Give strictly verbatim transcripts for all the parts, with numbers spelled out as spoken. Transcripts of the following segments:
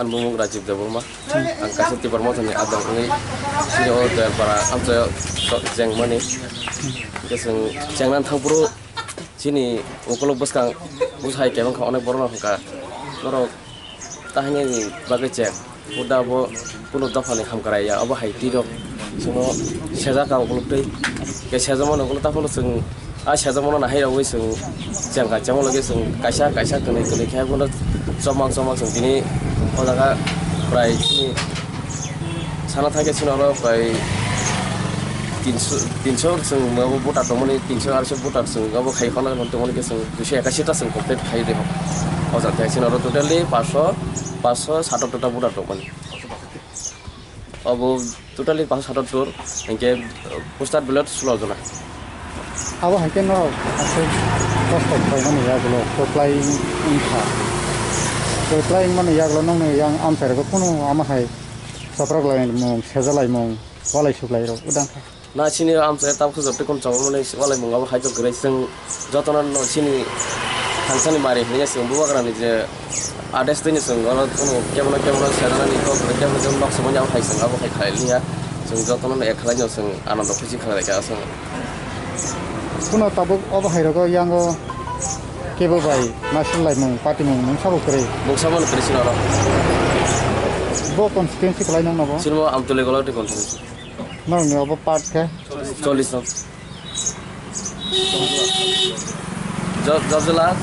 Ang bumung Rajiv Debbarma. Ang kaisa Tipra Mothani adong wngwi chini o Doyalpara amchaio chengmani. Hwnkhe chwng chengna thangphuru chini ukuluk bwskang bwsai kebengkha onek borokno hwnkha norok tahinani bagwi cheng. Buddha bo kunu dophani hamkrai ya, obo hai twi rok chwngno sejak ang ukuluk twi. Ke sejak mano ukuluk taphano chwng a sejak mano nahai rogwi chwng cheng ka chemo logi chwng kaisa kaisa kwnwi kwnwi khe bono chomang chomang chwng tini o jaga prai chini sana thangkhe chini oro prai tinso tinso chwng abo buta tongmani tinso arso buta chwng abo khai khona tongmani khe chwng duiso ekashi ta chwng complete khai de o jaga chini oro totally paso paso sato tota buta tongmani. Abo totally paso sato tur hinkhe posted ballot sulo jona. Abo hai khe no aswk kosto khlaimani yagulo kwplai wngkha. Kwplai wngmani yagulo nokni yang amchairokgo kunu ama hai choprak laimung, seja laimung, walai suklairok wdang kha. Na chini amchai tabuk jotto kun chobamani walai mung abo hai jok kwrwi chwng jotono no chini thangsani mari hinwi chwng bubagrani je Ades tini chwng oro kunu kebono kebono sejanani kok kebono kebono nok sumani abo hai chwng abo hai khlai liya. Chwng jotono no ek khlai no chwng anando khusi khlai kha chwng. Kuno tabuk obo hai rogo yango kebo bai naising laimung patimung mung sabo kwrwi. Mung sabo no kwrwi chwng oro. Bo constituency kwlai nang nabo? Chini bo Amtuli Golati constituency. Nang ni obo part khe? Chollish no. Jo-, Jojla,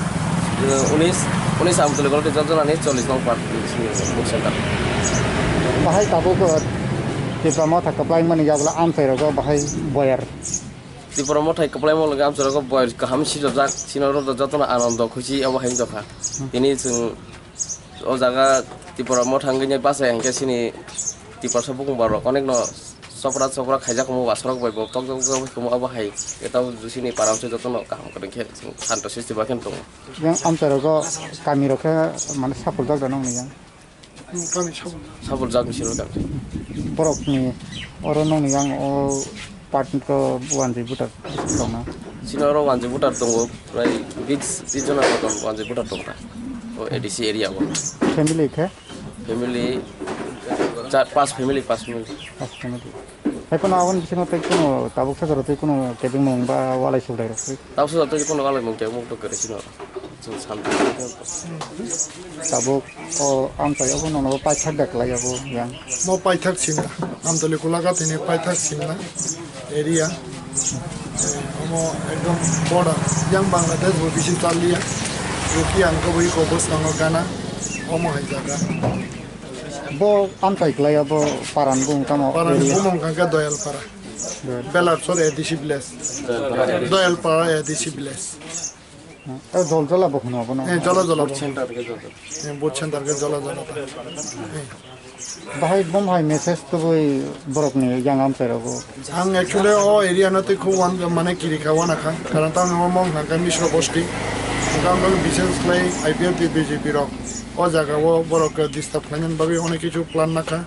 eh, unis, unis Amtuli Golati Jojla ni chollish nong part, eh, book center. Bahai tabuk, eh, Tipra Motha kwplai mani yagulo amchai rogo bahai boyar. Tipra Motha kwplai mo loge amchai rogo boyar kaham sijojak, sino ro jotono anando khusi abo hai jokha. Hmm. Tini chwng o jaga Tipra Motha wngwi bachai hwnkhe chini Tiprasa bukung borok onek no Chopra chopra khaijak omo wasarok bai bo tok tok tok bai omo abo hai etau sini paramse jotono kaham kwrwng khe santo sisti ba khe tongo. Yang amchai rogo kami rok khe mane sapul jak da nong ni yang. Kami sapul. Sapul jak ni siro kami. Borok ni oro nong ni yang o part to wanjwi buta tong na. Sino oro wanjwi buta tongo prai bis bis jona moton wanjwi buta tong ta. O A D C area o. Family khe? Family, char, pas family, pas family. Pas family. Hai kono aboni bisingo tei kono tabuk sajaro tei kono kebeng mung ba walai sublai rok tei? Tabuk sajaro tei kono walai mung kebeng mung to kwrwi sino. Chwng santi. Tabuk o amchai obo nono paithak da kwlai abo yang. Mo paithak simna. Amtoli kulaga tini paithak simna. Area. Eh, omo ekdom border. Yang Bangladesh bo bisi chaliya. Ruki ang kobui ko bwskango gana. Omo hai jaga. Bo amchai kwlai abo paran bung tamo Paran area? Bumung kangke Doyalpara. Doyal. Belarchor A D C village. Doyalpara A D C village. Hmm. Eh, jol jola bo khno abo no? Eh, jola jola bo. Center ke jola. Eh, both center ke jola jola ta. Eh. Bahai bom hai message tubui borok ni yang amchai rogo. Ang actually o area no tei khub wan mane kiri kha wana kha. Karon tamo mong kha khe Misra bosti. Ang tamo bises khlai I P F T B J P rok. O jaga o borok disturb khlainani bagwi onek kichu plan nakha.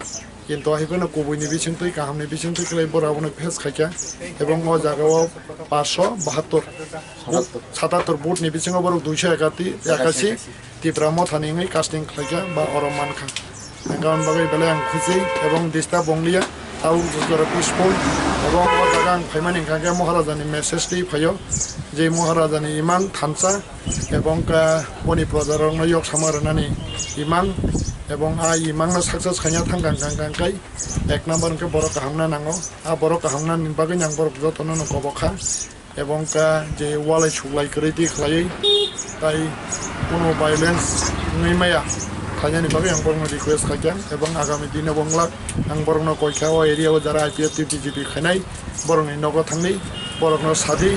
Kintu hai phano kubui ni bising twi kaham ni bising twi khlai borok abono face khaikha. Ebong o jaga o paanch sho bahattor. Satattor. Satattor vote ni bisingo borok duisho ekati, ekashi Tipra Motha ni wngwi casting khlaikha ba oro mankha. Ang aboni bagwi belai ang khusi ebong disturb wngliya. Tabuk jora peaceful ebong o jaga ang phaimani hwnkha khe Maharaja ni message twi phaio je Maharaja ni imang thansa ebong khe boni proja rokno yok sama rwnani imang ebong a imang no success khaina thangkha hwnkha khe ek number hwnkhe borok kaham no nango. A borok kaham nani bagwi ang borok jotono no kobok kha. Ebong ka je walai suklai kwrwi twi khlaiwi, tai kuno violence wngwi maya khlainani bagwi ang borokno request khaikha, ebong agami dino bo wngla ang borokno koikha o area o jara I P F T B J P khainai borokni nogo thangwi borokno sadi,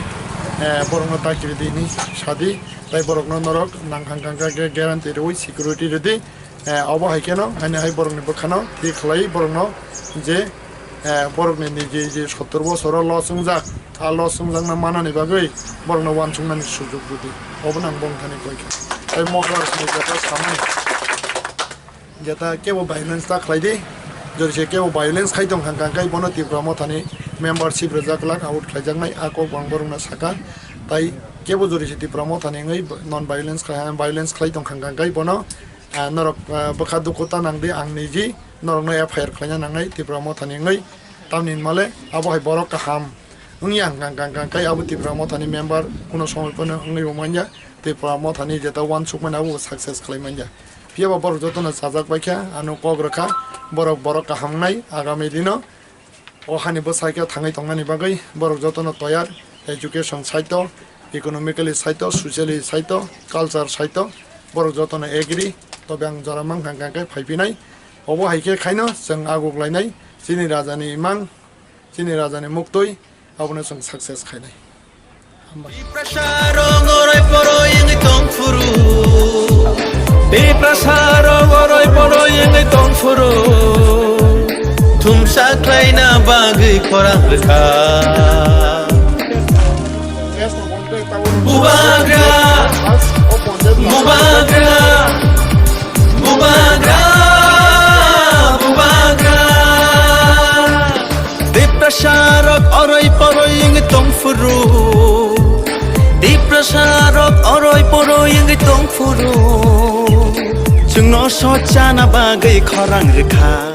eh, borokno ta kiridi hinwi sadi, tai borokno norok nang kha kha khe guarantee rwui security rwdi. Eh, obo hai kheno, haino hai borokni bwkhano thik khlai borokno je, eh, borokni niji je sottor bosoro loss wngjak, a loss wngjakna manani bagwi borokno uansuknani sujok rwdi. Obono ang bongthani koi kha. Tai Mokrasni jeta samani, jeta kebo violence ta khlai di, jodi se kebo violence khai tong kha, kha, kha, bono Tipra Mothani membership rwjak glak, out khlaijaknai, a kok bo ang borokno sakha. Tai kebo jodi se Tipra Mothani wngwi non violence khlai, violence khlai tong kha, kha, kha, bono Ah, norok, ah, bwkha dukhu ta nang di, ang niji norokno F I R khlaina nangnai Tipra Mothani wngwi. Tamni hwnmale abo hai borok kaham wngya hwnkha, hwnkha, hwnkha khe abo Tipra Mothani member kuno somoi phano wngwi bo manya, Tipra Mothani jeta uansukmani abo success khlai manya. Phiya ba borok jotono chajak bai kha, ano kok rwkha, borok, borok kaham wngnai agami dino. O hani bwsai khe thangwi tongnani bagwi borok jotono toyar, education side-o, economically side-o, socially side-o, culture side-o borok jotono agree. Tobe ang jora mang hang hang khe phai phinai. Obo hai khe khaino chwng aguk lainai, chini rajani imang, chini rajani muktwi, abono chwng success khainai. Hambai. Tiprasarok oroi poroi wngwi tongphuru. Tiprasarok oroi poroi wngwi tongphuru. Thumsa khlaina bagwi khorang rwkha. Bubagra, bubagra, bubagra, bubagra. Tiprasarok oroi poroi wngwi tongphuru. Tiprasarok oroi poroi wngwi tongphuru. Chwngno sochana bagwi khorang rwkha.